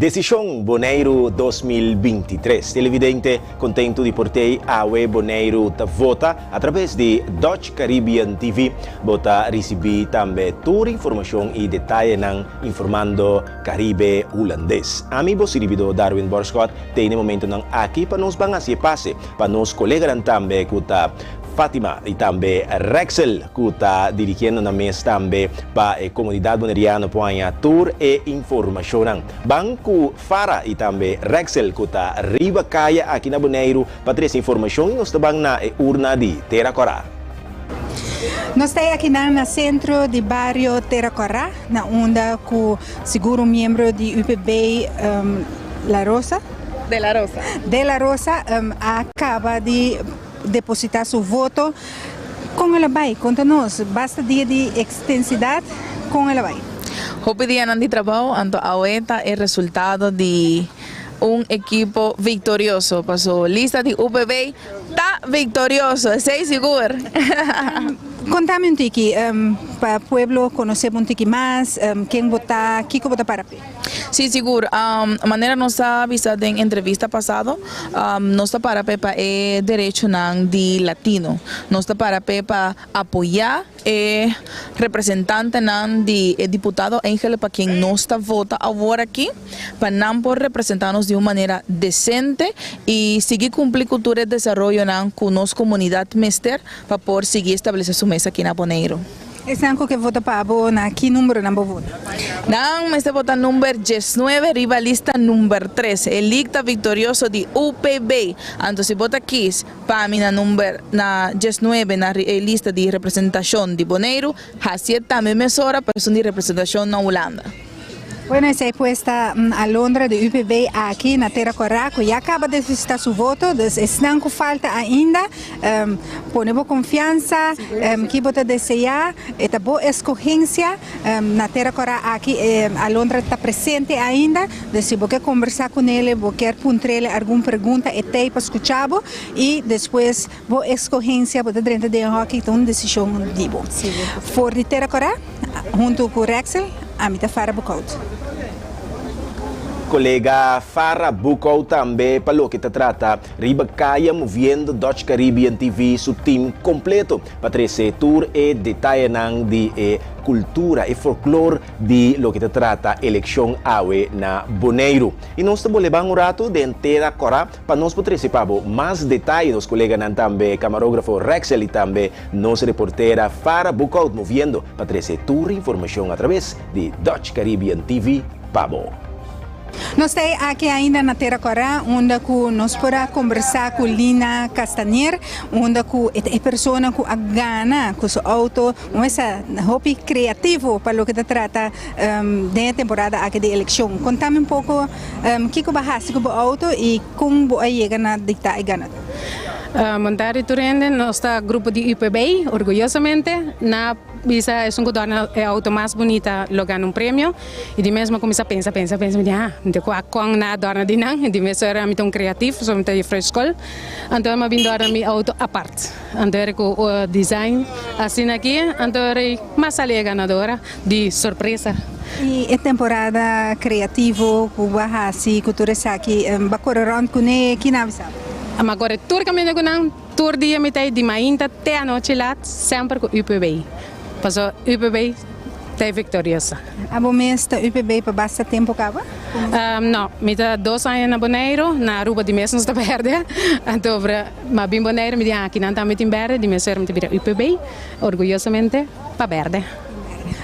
Desishon Boneiru 2023. Televidente, kontentu di por tei awe Boneiru ta vota atraves di Dutch Caribbean TV. Bo ta risibí tambe tur informashon i detayenan informando Karibe Hulandes. Ami bo sirbidó Darwin Borschot tei na e momentonan aki pa nos ban hasi e pase pa nos koleganan tambe ku ta Fatima i tambe Rexel ku ta dirigiendo nan mes tambe pa e komunidat boneriano por haña tur e informashonnan. Ban ku Farah i tambe Rexel ku ta riba kaya aki na Boneiru pa trese informashon i nos ta ban na e urna di Tera Kòrá. Nos ta akinan na sentro di bario Tera Kòrá na unda ku sigur un miembro di UPB La Rosa, De la Rosa. De la Rosa a kaba di deposita su voto. Kon el a bai? Konta nos. Basta dia di ekstensidat, kon el a bai? Hopi dianan di trabou, anto awe ta e resultado di un ekipo viktorioso, paso lista di UPB ta viktorioso, esei sigur. Kontami un tiki, pa pueblo konosé bo un tiki mas, ken bo ta, kiko bo ta para p'e? Sí, sigur. Manera nos a bisa den entrevista pasado, nos ta para p'e pa e derechonan di latino. Nos ta para p'e pa apoyá e representantenan di e diputado Angel pa ken nos ta vota awor aki, pa nan por representá nos di un manera desente i sigui kumpli ku tur e desaroyonan ku nos komunidat mester pa por sigui establesé su mes aki na Boneiru. Esnan ku ke vota pa bo, na ki numberonan bo vota? Nan mester vota number diesnuebe riba lista number tres, e licta victorioso di UPB. Anto si bo ta kis pa mi na number na diesnuebe na e lista di representacion di Boneiru, hacié tambe mesora pa esun di representacion na Hulanda. Bueno, esei pues ta Alondra di UPB aki na Tera Kòrá ku ya kaba di depositá su voto. Dus esnan ku falta ainda, pone bo konfiansa, ki bo ta deseá, e ta bo eskohensia. Na Tera Kòrá aki Alondra ta presente ainda, dus si bo ke kombersá kunele, bo kier puntr'ele algun pregunta, e t'ei pa skuchá bo i despues bo eskohensia bo ta drenta den e hòki, ta un desishon di bo. For di Tera Kòrá. Huntu ku Rexel, ami ta Farah Boekhout. Kolega Farah Boekhout tambe pa loke ta trata riba kaya moviendo Dutch Caribbean TV su team kompleto pa trese tur e detayenan di e kultura, e folklor di loke ta trata elekshon awe na Boneiru. I nos ta bolbe ban un ratu den Tera Kòrá Pa nos por trece pa bo mas detaye nos coleganan tambe camarógrafo Rexel y tambe nos reportera Farah Boekhout moviendo pa trece tur informacion a traves di Dutch Caribbean TV pa bo. Nos ta aki ainda na Tera Kòrá unda ku nos por a kombersá ku Lina Castanier unda ku e ta e persona ku a gana ku su outo un esa hopi kreativo pa loke ta trata den e temporada aki di elekshon. Kontami un poko Kiko bo a hasi ku bo outo i kon bo a yega na dikta e ganadó? Bon tardi tur hende, nos ta grupo di UPB, orguyosamente na bisa esun ku dòrna e outo mas bunita lo gana un premio i di mes mi a kuminsá pensa pensa pensa mi di ha mi ta kua kon na dòrna di nan i di mes ora mi ta un kreatif pasobra mi ta jufrou skol anto mi a bin dòrna mi outo apart anto era ku design asina aki anto era mas sali e ganadora. Di sorpresa. I e temporada kreativo ku bo a hasi ku tur esaki, bo a kore rònt kuné? Ki nan a bisa bo? Mi a kore tur kaminda ku nan, tur dia mi ta ei di mainta te anochi lat, semper ku UPB. Pasobra UPB ta e viktorioso. Abo mes ta UPB pa basta tempu kaba? No, mi ta dos aña na Boneiru, na Aruba di mes nos ta berde. Anto mi a bin Boneiru mi di aki nan tambe tin berde, di mes mi ta bira UPB, orguyosamente pa berde.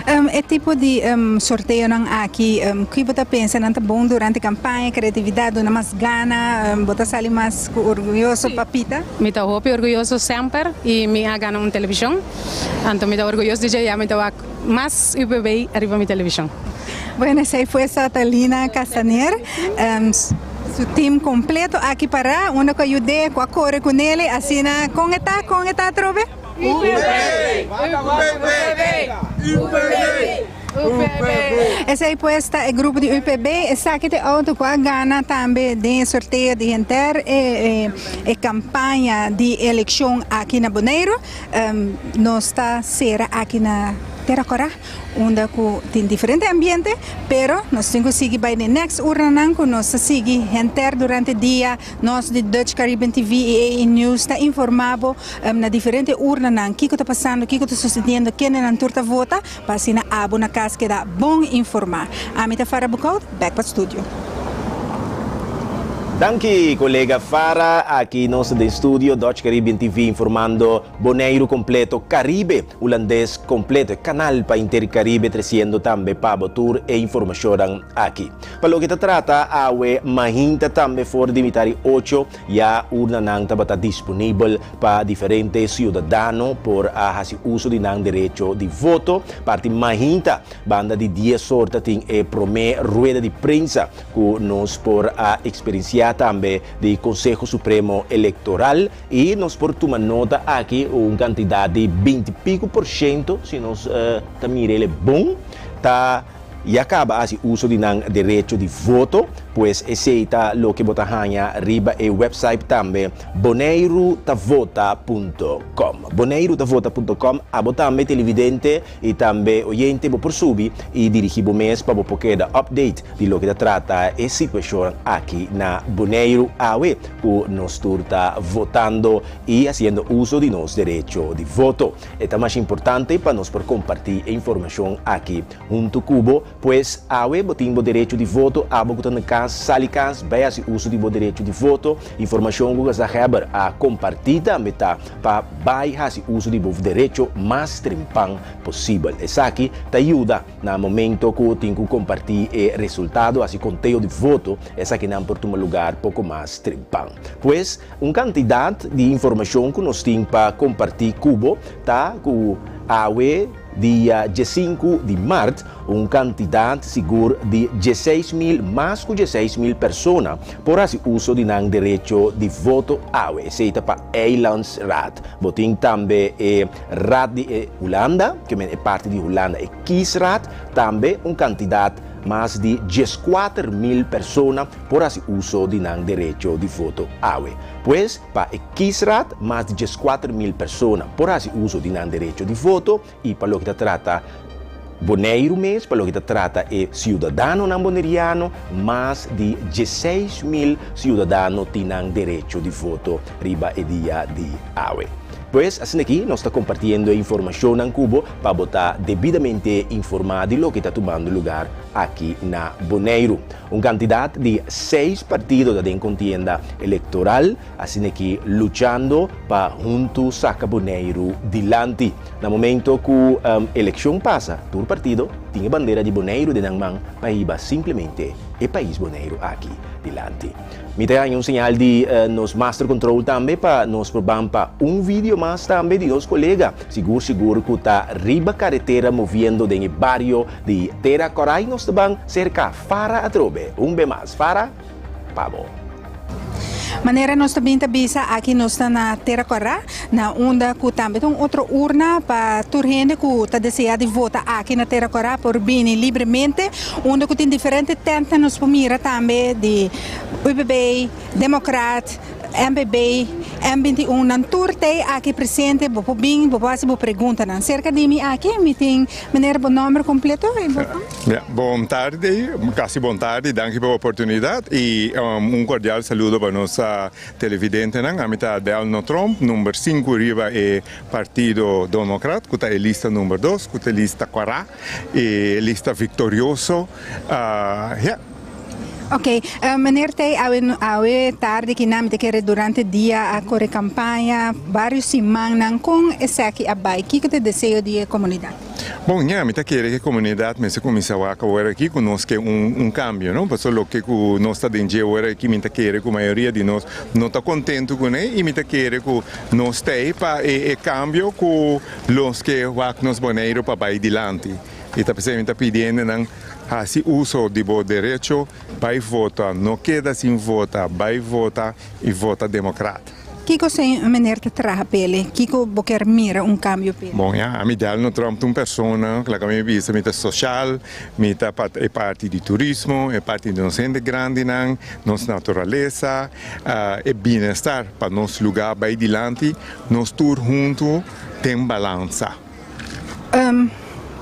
E tipo di sorteonan aki, ki bo ta pensa nan ta bon durante campaña, creatividad, duna mas gana, bo ta sali mas cu orguyoso pa pita? Mi ta hopi orguyoso semper y mi a gana un television, anto mi ta orguyoso di dje, ya mi ta wak mas UPB ariba mi television. Bueno, esey fue Satalina Castaner, su team completo aki para, unda cu a yud'é, cu a core cu nele, asina con e ta, con e ta atrobe? Esei pues ta e grupo di UPB. Esaki ta e auto cu a gana tambe den e sorteo di henter e campaña di eleccion aki na Boneiru. Nos ta cera aki na. Tera Kòrá unda ku tin diferente ambiente pero nos tin ku sigui bai den next urnanan ku nos ta sigui henter durante dia. Nos di Dutch Caribbean TV i AE News ta informá bo na diferente urnanan kiko ta pasando, kiko ta susediendo, kendenan tur ta vota pa asina abo na kas keda bon informá. Ami ta Farah Boekhout, bek pa studio. Danki kolega Farah, aki nos ta den studio Dutch Caribbean TV informando Boneiru kompleto, Karibe Hulandes kompleto, e kanal pa inter Karibe tresiendo tambe pa bo tur e informashonnan aki. Pa loke ta trata awe mainta tambe for di mitad di ocho ya urnanan tabata disponibel pa diferente siudadano por a hasi uso di nan derecho di voto. Parti mainta banda di dies or ta tin e prome rueda di prensa ku nos por a eksperensiá tambe di Konseho Supremo Elektoral i nos por tuma nota aki un kantidat di binti piku por shento si nos ta mira el e bon ta Ya kaba hasi uso di nan derecho di voto, pues esei ta loke bo ta haña riba e website tambe boneirutavota punto com. Boneirutavota punto com, abo tambe televidente i tambe oyente bo por subi i dirigí bo mes pa bo por keda update di loke ta trata e situashon aki na Boneiru awe ku nos tur ta votando i hasiendo uso di nos derecho di voto. E ta masha importante pa nos por kompartí e informashon aki huntu ku bo, pues awe bo tin bo derecho di voto, abo ku ta na kas, sali kas, bai hasi uso di bo derecho di voto. Informashon ku Gezaghebber a kompartí tambe ta pa bai hasi uso di bo derecho mas trempan posibel. Esaki ta yuda na momento ku tin ku kompartí e resultado, hasi konteo di voto, esakinan por tuma lugar poko mas trempan. Pues, Un kantidat di informashon ku nos tin pa kompartí ku bo ta ku awe dia diesinku di mart un kantidat sigur di dieseis mil, mas ku 16.000 persona por hasi uso di nan derecho di voto awe. Esei ta pa Eilandsraad. Bo tin tambe e Raad di e Hulanda, ke men e parti di Hulanda, e Kiesraad, tambe un kantidat mas di 14.000 persona por hasi uso di nan derecho di voto awe. Pues, pa e kiesraad, mas di 14.000 persona por hasi uso di nan derecho di voto i pa loke ta trata Boneiru mes, pa loke ta trata e siudadanonan boneriano, mas di 16.000 siudadano tin nan derecho di voto riba e dia di awe. Pues, asina aki nos ta kompartiendo e informashonnan ku bo pa bo ta debidamente informá di loke ta tumando lugar aki na Boneiru. Un kantidat di seis partido ta den kontienda elektoral, asina ki luchando pa huntu saka Boneiru dilanti. Na momento ku elekshon pasa, tur partido tin e bandera di Boneiru den nan man pa hiba simplemente e pais Boneiru aki dilanti. Mi ta haña un señal di nos master control tambe pa nos por ban pa un video mas tambe di nos kolega, sigur sigur ku ta riba karetera moviendo den e bario di Tera Korai nos ta ban serka Fara atrobe un be mas. Fara, pa bo. Manera nos ta bin ta bisa aki nos ta na Tera Kora, na unda ku tambe ta un otro urna pa tur hende ku ta desea di vota aki na Tera Kora por bini libremente, unda ku tin diferente tentnan nos por mira tambe di UPB, Democraat, MPB, M 21, nan tur t'ei aki presente, bo por bin, bo por hasi bo preguntanan. Serka di mi aki mi tin meneer bo nomber completo y bo fam. Ya, bon tardi, casi bon tardi, danki pa e oportunidad y un cordial saludo pa nos televidentenan. Ami ta Delno Tromp, number sinku riba e Partido Democrat, cu ta e lista number dos, cu ta e lista cuara, e lista victorioso. Ya. Ok, meneer Tey, awe awe tardi kinan mi ta kere durante dia a kore kampaña varios simannan, kon esaki a bai? Kiko ta e deseo di e komunidat? Bon, ya, mi ta kere ku e komunidat mester kuminsá wak awor aki ku nos ke un un kambio, no? Pasobra loke ku nos ta den dje awor aki mi ta kere ku mayoria di nos no ta kontentu kuné i mi ta kere ku nos ta ei pa e e kambio ku los ke wak nos Boneiru pa bai dilanti. I ta p'esei mi ta pidi hendenan Hasi uso di bo derecho, bai vota, no keda sin vota, bai vota y vota Democrat. Kiko se meneer ta traha p'ele? Kiko bo kier mira un cambio p'ele? Bon ya, ami Delno Tromp ta un persona, laga mi bisa, mi ta social, mi ta pa e parti di turismo, e parti di nos hende grandinan, nos naturalesa, e bienestar pa nos lugar bai dilanti, nos tur hunto den balansa.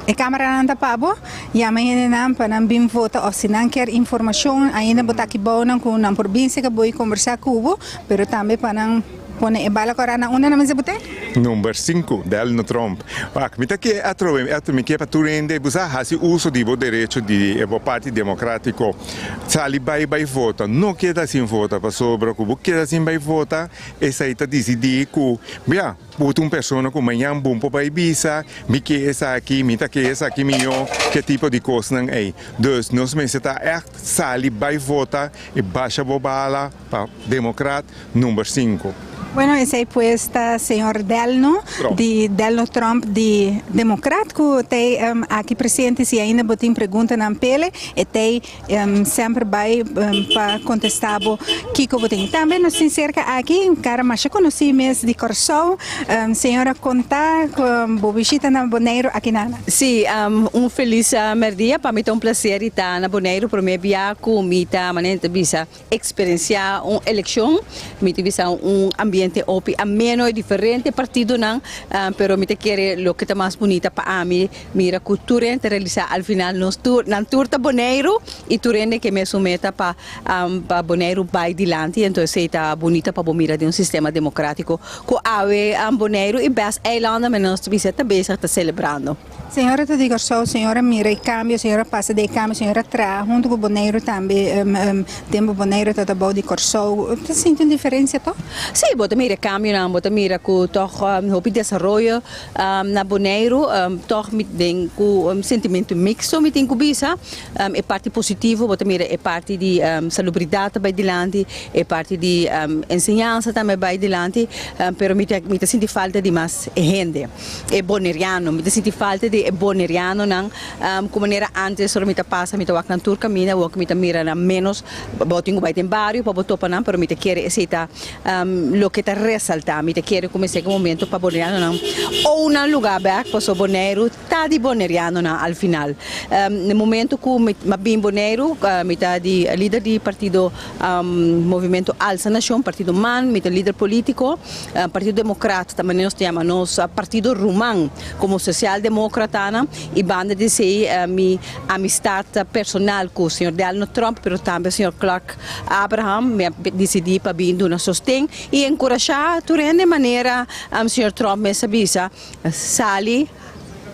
E camaranan ta pa bo, yama hendenan pa nan bin vota of si nan kier informacion ainda bo ta aki bou nan cu nan por bin seca bo y conversa cu bo, pero tambe pa nan pone e bala cora na unda nan mester bot'e. Number sinku, Delno Tromp. Wak, mi ta ke atrobe, mi ke pa tur hende bo sa hasi uso di bo derecho di bo parti democratico. Sali bai bai vota, no keda sin vota pasobra ku bo keda sin bai vota esei ta disidí ku bia bo ta un persona ku mañan bon por bai bisa mi ke esaki, mi ta ke esaki mihó, ke tipo di kosnan ei. Dus nos mester ta ègt sali bai vota i basha bo bala pa demokrat number sinku. Bueno esei pues ta señor Delno di Delno Tromp di Democrat cu t'ey aki presente si ainda bo tin preguntanan pele e t'ey semper bay pa contesta bo kico bo tin. Tambe nos tin cerca aki un cara masha conoci mes di Corsou señora conta bo bishita na Boneiru aki na. Si un feliz merdia pa mi ta un placer di ta na Boneiru prome bia cu mi ta manera ta bisa Eksperensiá un elekshon, mi ta bisa un ambiente hopi ameno e diferente partidonan, pero mi ta kere loke ta mas bunita pa ami mira ku tur hende ta realisá al final nos tur nan tur ta Boneiru i tur hende ke mesun meta pa pa Boneiru bai dilanti, enton esei ta bunita pa bo mira den un sistema demokratiko ku awe Boneiru i bes eilanden men nos ta bisa ta bezig ta selebrando. Señora ta di Kòrsou, señora mira e kambio, señora pasa den e kambio, señora traha huntu ku Boneiru tambe, tempu Boneiru ta ta bou di Kòrsou, ta sinti un diferensia tòg? Sí, bo ta mira e kambionan, bo ta mira ku tòg hopi desaroyo na Boneiru, tòg mi den ku un sentimentu miksto mi tin ku bisa, e parti positivo bo ta mira e parti di salubridat ta bai dilanti, e parti di enseñansa tambe bai dilanti, pero mi ta mi ta sinti falta di mas hende. E boneriano, mi ta sinti falta di e bonerianonan ku manera antes ora mi ta pasa mi ta wak nan tur kaminda awor ku mi ta mira nan menos bo tin ku bai den bario pa bo topa nan pero mi ta kere esei ta loke ta resalta mi ta kere ku mester ku momento pa bonerianonan ou nan luga bek pasobra Boneiru ta di bonerianonan al final na momento ku mi a bin Boneiru mi ta di lider di partido Movimento Alsa Nashon partido man mi ta lider politico. Partido Democrat ta manera nos ta yama nos partido ruman como socialdemocratanan y banda di esey mi amistad personal cu señor Delno Tromp pero tambe señor Clark Abraham mi a dicidi pa bin duna sosten y encurasha tur hende manera señor Tromp mes a bisa sali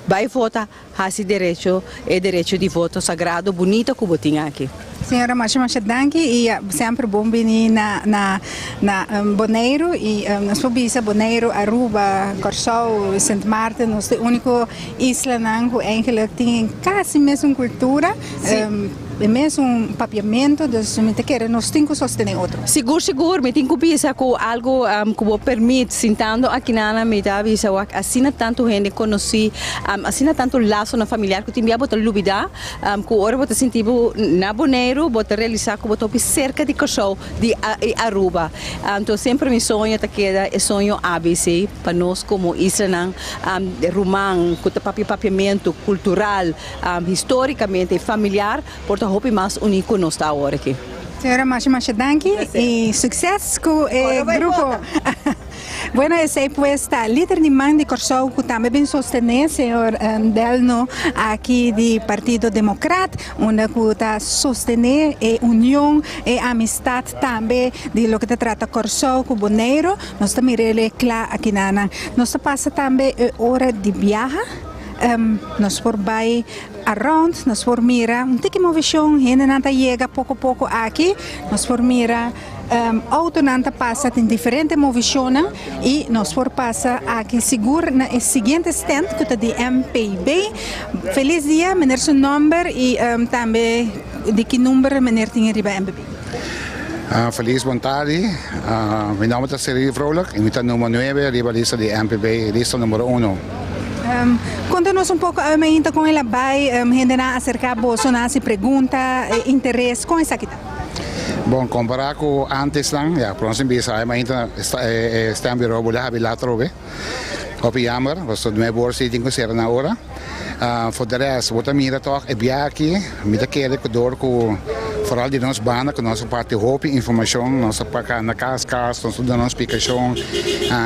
bay vota. Hasi derecho e derecho di voto sagrado bunito ku bo tin aki. Señora masha masha danki y semper bon bini na na na Boneiru y nos por bisa Boneiru, Aruba, Kòrsou, Sint Maarten nos ta e úniko islanan ku eigenlijk tin kasi mesun kultura. E mesun papiamentu, dus mi ta kere nos tin ku sostené otro. Sigur sigur, mi tin ku bisa ku algu ku bo permit, sintando akinana mi ta bisa wak asina tantu hende konosí, asina tantu lasonan familiar ku tin bia bo ta lubidá ku ora bo ta sinti bo na Boneiru bo ta realisá ku bo ta hopi serka di Kòrsou di i Aruba. Anto semper mi soño ta keda e soño ABC pa nos komo islanan ruman ku ta papia papiamentu kultural. Historicamente y familiar por ta hopi mas uni cu nos ta awor aki. Señora masha masha danki y succes cu e grupo. Bueno esey pues ta lider di man di Corsou cu tambe bin sostene señor Delno aki di Partido Democrat unda cu ta sostene e union e amistad tambe di loke ta trata Corsou cu Boneiro. Nos ta mirele cla aki nanan. Nos ta pasa tambe e ora di biaha. Nos por bai around, nos por mira un tiki movishon, hendenan ta yega poko poko aki, nos por mira outonan ta pasa, tin diferente movishonnan i nos por pasa aki sigur na e siguiente stand ku ta di MPB. Felis dia, meneer su nomber i tambe di ki number meneer tin riba MPB? Felis bon tardi, mi nomber ta Cyril Vrolijk i mi ta number nuebe riba lista di MPB, lista numero uno. Konta nos un poko awe mainta kon el a bai, hendenan a aserká boso, nan a hasi pregunta, interes, kon esaki ta? Bon, kompará ku ántes nan, ya, por nos tin bisa awe mainta e stembureau bo lo habi lat atrobe. Hopi yamber, pasobra nuebe ora si tin ku sera na ora. For de rest, bo ta mira tòg e biaha aki, mi ta kere ku dor ku. Foral di nos banda ku nos a parti hopi informashon, nos a paka na kas kas, nos a duna nan splikashon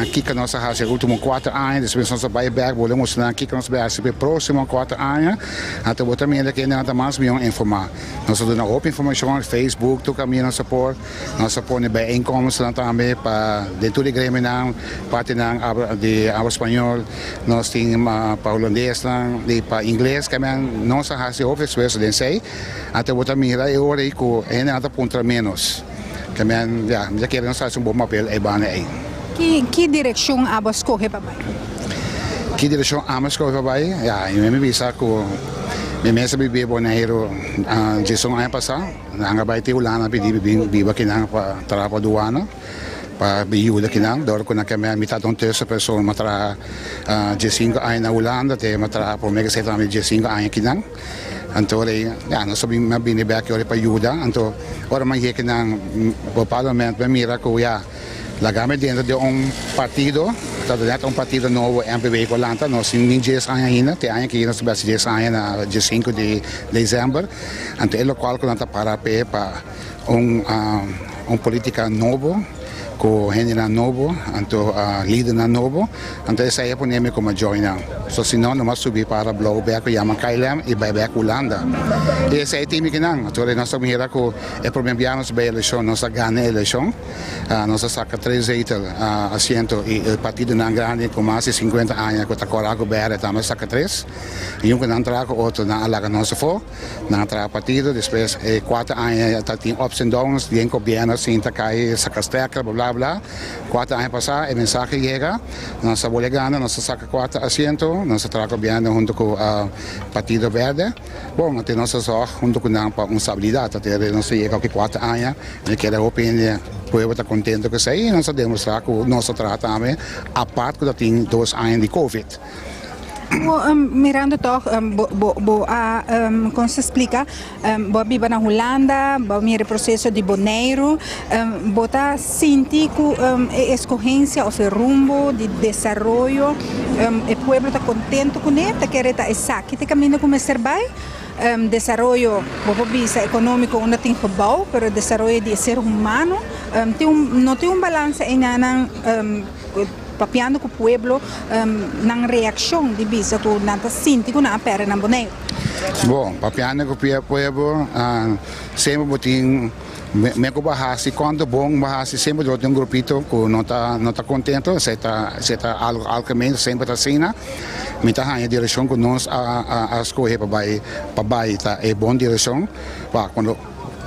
kiko nos a hasi e ultimo kuater aña, despues nos a bai bèk bolbe mustra nan kiko nos bai hasi pa e próksimo kuater aña. Anto bo ta mira ku hende nan ta mas mihó informá. Nos a duna hopi informashon, Facebook, tur kaminda nos a por. Nos a pone bijeenkomstennan tambe pa den tur e gremionan, partinan di abla spañol, nos tin pa hulandesnan i pa ingles. Kamen nos a hasi hopi esfuerso den esei. Anto bo ta mira e ora ei ku hendenan ta puntra ménos. Kamen ya, mi ta kere nos hasi un bon papel ei banda ei. Ki direkshon abo a skohe pa bai? Ki direkshon amo a skohe pa bai? Ya, mi mi bisa ku mi mes a bibi Boneiru diesun aña pasá. Nan a bai te Hulanda pidi mi bin biba kinan pa traha pa duana pa bin yuda kinan. Dor ku nan keme mi tata un terser persona mi a traha diesinku aña na Hulanda te mi a traha prome ke seta tambe diesinku aña kinan. Anto ora ei ya nos a bin mi a bini bek ora pa yuda. Anto ora mi a yega kinan bepaaldo momento mi a mira ku ya. Laga mi dentro di un partido, ta net un partido nobo MPB ku a lanta, nos tin ni dies aña ainda, te aña aki nos ta besi dies aña na diesinku di december, anto e lokual ku nan ta para p'e pa un un politica nobo ku hendenan nobo, anto lidernan nobo, anto esei a pone mi komo join nan, so si no no a subi para blou bek ku yama KLM i bai bek Hulanda, i esei tin mi kinan, anto nos ta mira ku e prome bia nos bai elekshon nos a gana e elekshon. Nos a saca tres zetel, asiento y e partidonan grandi cu mas di 50 aña cu ta cora cu berde tambe a saca tres. Y un cu nan traha cu otro nan a laga nos afo, nan a traha partido, despues e cuater aña ta tin ups and downs den gobierno sinta cay saca stekker bla bla. Cuater aña pasa e mensahe yega, nos a bolbe gana, nos a saca cuater asiento, nos a traha gobierno hunto cu partido berde. Bon, ate nos a zorg hunto cu nan pa un stabilidad, ate nos a yega aki cuater aña. Mi kere hopi hende pueblo ta contento cu esey y nos a demostra cu nos ta traha tambe apart cu ta tin dos aña di covid. Bo mirando toch bo bo a con se splica bo a biba na Hulanda bo a mira e proceso di Boneiru bo ta sinti cu e escogencia of e rumbo di desaroyo e pueblo ta contento cune ta kere ta esaki ta e caminda cu mester bay? Desaroyo, bo por bisa, ekonómiko unda tin gebou, pero desaroyo di e ser humano tin un, no tin un balansa einan papiando ku pueblo nan reakshon di bisa ku nan ta sinti ku nan a pèrdè nan Boneiru. Bon, papiando ku pueblo semper bo tin Me ku bo a hasi kuantu bon bo a hasi semper lo tin un grupito ku no ta no ta kontento esei ta esei ta algu algemeen semper ta asina mi ta haña direkshon ku nos a a skohe pa bai pa bai ta e bon direkshon pa kuando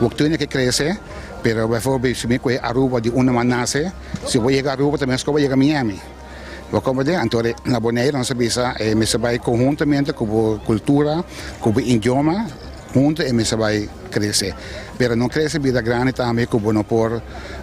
bo tene ke krese pero bijvoorbeeld si mi kohe Aruba di unda mi a nase si bo yega Aruba ta meskos bo yega Miami bo komprende anto na Boneiru nos a bisa e mester bai konhuntamente ku bo kultura ku bo idioma. Hunto e mester bai crece. Pero no crece bira grandi tambe cu bo no por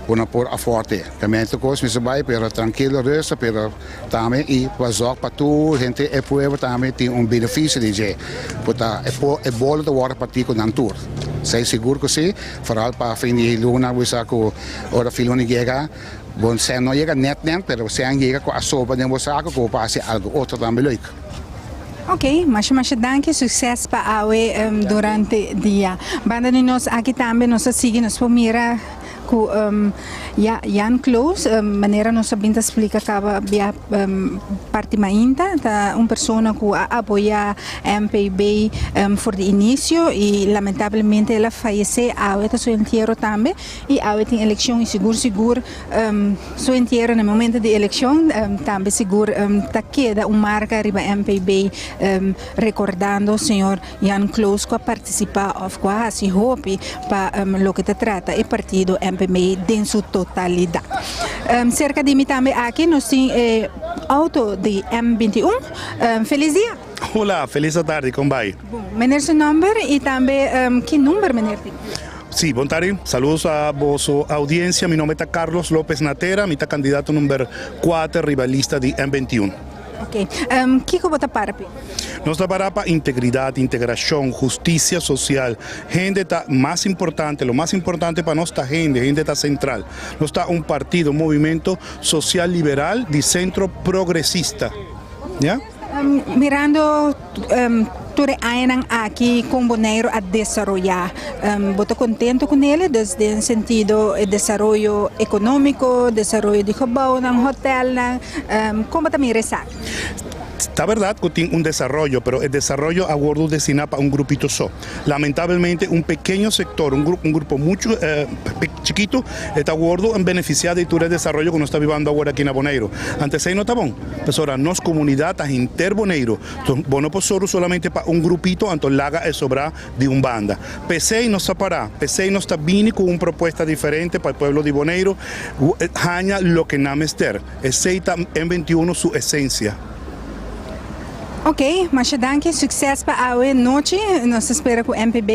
bo no por aforte. Tambe tur cos mester bai pero trankilo rustig pero tambe y pa zorg pa tur henter e pueblo tambe tin un beneficio di dje. Cu ta e po e bolo ta wordo parti cu nan tur. Esey sigur cu si, vooral pa fin di luna bo sa cu ora fin luna yega bo sèn no yega net net pero sèn yega cu a sobra den bo saco cu bo por haci algo otro tambe leuk. Ok, masha masha danki, succes pa awe durante dia. Banda di nos aki tambe nos a sigui, nos por mira cu ya Jan Kloos, manera nos a bin ta splica caba bia parti mainta, ta un persona cu a apoya MPB for di inicio y lamentablemente el a fayece, awe ta su entiero tambe y awe tin eleccion y sigur sigur Su entiero na momento di eleccion tambe sigur ta keda un marca riba MPB recordando señor Jan Kloos cu a participa of cu a haci hopi pa loke ta trata e partido MPB den su totalidad. Cerca di mi tambe aki nos tin e auto di M 21. Feliz dia! Hola, feliz atardi, con bay? Bon, meneer su nomber y tambe ki number meneer tin? Sí, bon tardi. Saludos a boso audiencia. Mi nomber ta Carlos Lopez Natera. Mi ta candidato number 4 riba lista di M 21. Ok. Kico bo ta para p'e? Nos ta para pa integridad, integracion, husticia social. Hende ta mas importante, lo mas importante pa nos ta hende, hende ta central. Nos ta un partido, un movimento social liberal di centro progresista. Ya? Mirando. Tur e añanan aki kon Boneiru a desaroyá? Bo ta kontentu ku nele? Dus den sentido e desaroyo ekonómiko, desaroyo di gebounan, hotèlnan, kon bo ta mira esaki? Ta bèrdat ku tin un desaroyo, pero e desaroyo a wòrdu destiná pa un grupito so. Lamentablemente un pekeño sektor, un un grupo muchu chikitu e ta wòrdu benefisiá di tur e desaroyo ku nos ta bibando awor aki na Boneiru. Antes esei no ta bon, pasobra nos komunidat ta henter Boneiru. Bo no por soru solamente pa un grupito anto laga e sobrá di un banda. P'esei nos ta pará, p'esei nos ta bini ku un propuesta diferente pa e pueblo di Boneiru haña loke nan mester. Esei ta M 21 su esensia. Ok, masha danki, succes pa awe nochi, nos ta spera cu MPB,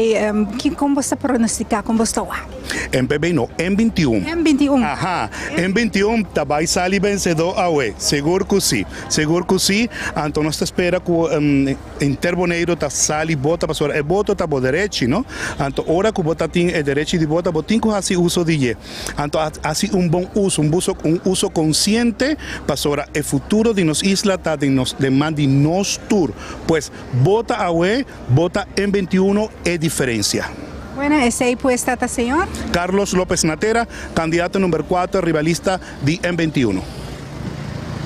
ki con bo sta pronostica, con bo sta wak? MPB no, M 21. M 21. Aha, M 21 ta bay sali vencedor awe, sigur cu si, sigur cu si, anto nos ta spera cu Inter Boneiru ta sali bota pasobra e boto ta bo derechi no, anto ora cu bo ta tin e derechi di bota bo tin cu haci uso di dje. Anto a hasi un bon uso, un buso, un uso konsiente, pasobra e futuro di nos isla ta den nos, den man di nos tur. Pues, bota awe, bota en 21 e diferensia. Bueno, esei pues ta ta señor. Carlos Lopez Natera, kandidato number 4 riba lista di en 21.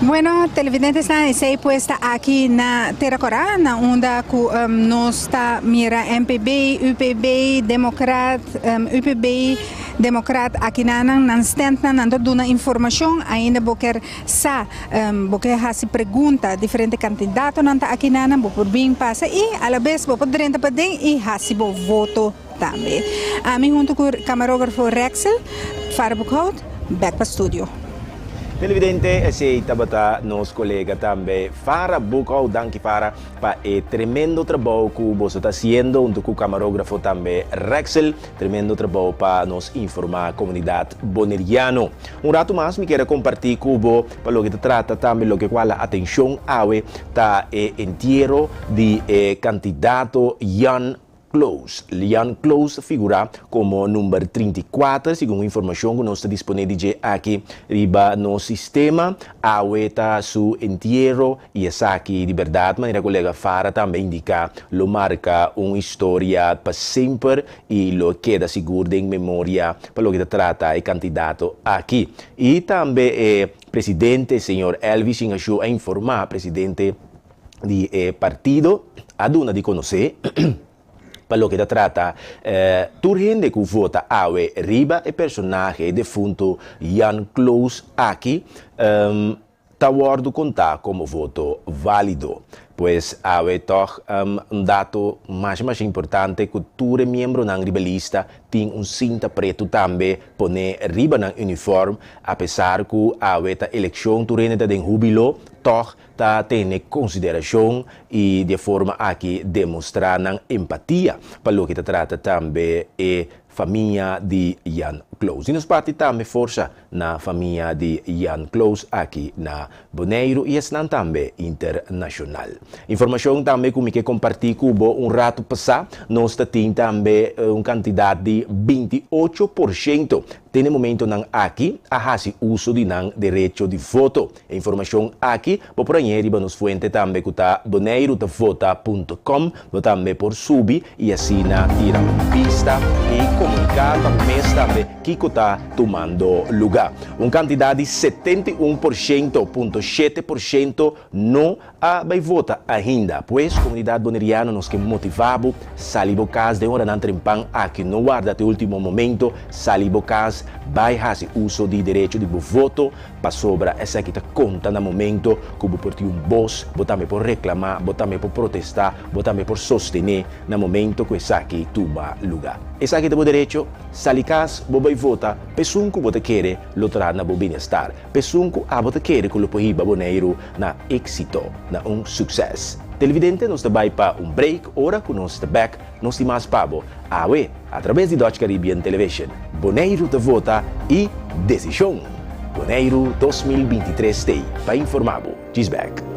Bueno, televidentesnan, esei pues ta aki na Tera Kora, na unda ku nos ta mira MPB, UPB, Demokrat, UPB, Demokrat akinanan nan stèntnan nan ta duna informashon ainda bo ker sa bo ke hasi pregunta diferente kandidatonan ta akinanan bo por bin pasa i alabes bo por drenta paden i hasi bo voto tambe. Ami huntu ku kamarografo Rexel Farah Boekhout bèk pa studio. Televidente esei tabata nos kolega tambe Farah Boekhout danki Farah. Pa e tremendo trabou ku boso ta hasiendo huntu ku kamarógrafo tambe Rexel. Tremendo trabou pa nos informá komunidat boneriano. Un ratu mas mi kier a kompartí ku bo pa loke ta trata tambe loke ku hala atenshon awe ta e entiero di e kandidato Jan Kloos. Lian Kloos ta figurá komo number 34, segun informashon ku nos ta disponé di dje aki riba nos sistema. Awe ta su entiero i esaki di bèrdat, manera kolega Farah tambe a indiká, lo marka un historia pa semper i lo keda sigur den memoria pa loke ta trata e kandidato aki. I tambe e presidente, señor Elvis Shingashu a informá presidente di e partido a duna di konosé pa loke ta trata tur hende ku vota awe riba e personahe e defunto Jan Kloos aki ta wòrdu kontá komo voto válido. Pues awe tòg un dato masha masha importante ku tur e miembronan riba lista tin un sinta pretu tambe poné riba nan unifòrm apesar ku awe ta elekshon tur hende ta den húbilo tòg ta tene konsiderashon i di e forma aki demostrá nan empatia pa loke ta trata tambe e famia di Jan Kloos. Di nos parti tambe forsa na famia di Jan Kloos aki na Boneiru i esnan tambe internashonal. Informashon tambe ku mi ke kompartí ku bo un ratu pasá, nos ta tin tambe un kantidat di 28% te na e momentonan aki a hasi uso di nan derecho di voto. E informashon aki bo por hañ'é riba nos fuente tambe ku ta boneirutavota punto com. Bo tambe por subi i asina tira un bista i komuniká pa bo mes tambe kiko ta tumando lugá. Un kantidat di 71% punto 7% no a bai vota ainda. Pues komunidat boneriano nos ke motivá bo sali bo kas den oranan trempan aki. No warda te último momento, sali bo kas bai hasi uso di derecho di bo voto. Pasobra esaki ta konta na momento ku bo por tin un bos, bo tambe por reklamá, bo tambe por protestá, bo tambe por sostené na momento ku esaki tuma lugá. Esaki ta bo derecho, sali kas, bo bai vota pa esun ku bo ta kere lo traha na bo bienestar, pa esun ku abo ta kere ku lo por hiba Boneiru na éksito, na un sukses. Televidente, nos ta bai pa un break, ora ku nos ta bèk, nos tin mas pa bo awe atrabes di Dutch Caribbean Television. Boneiru ta vota i desishon! Boneiru 2023 t'ei pa informá bo. Djis bèk.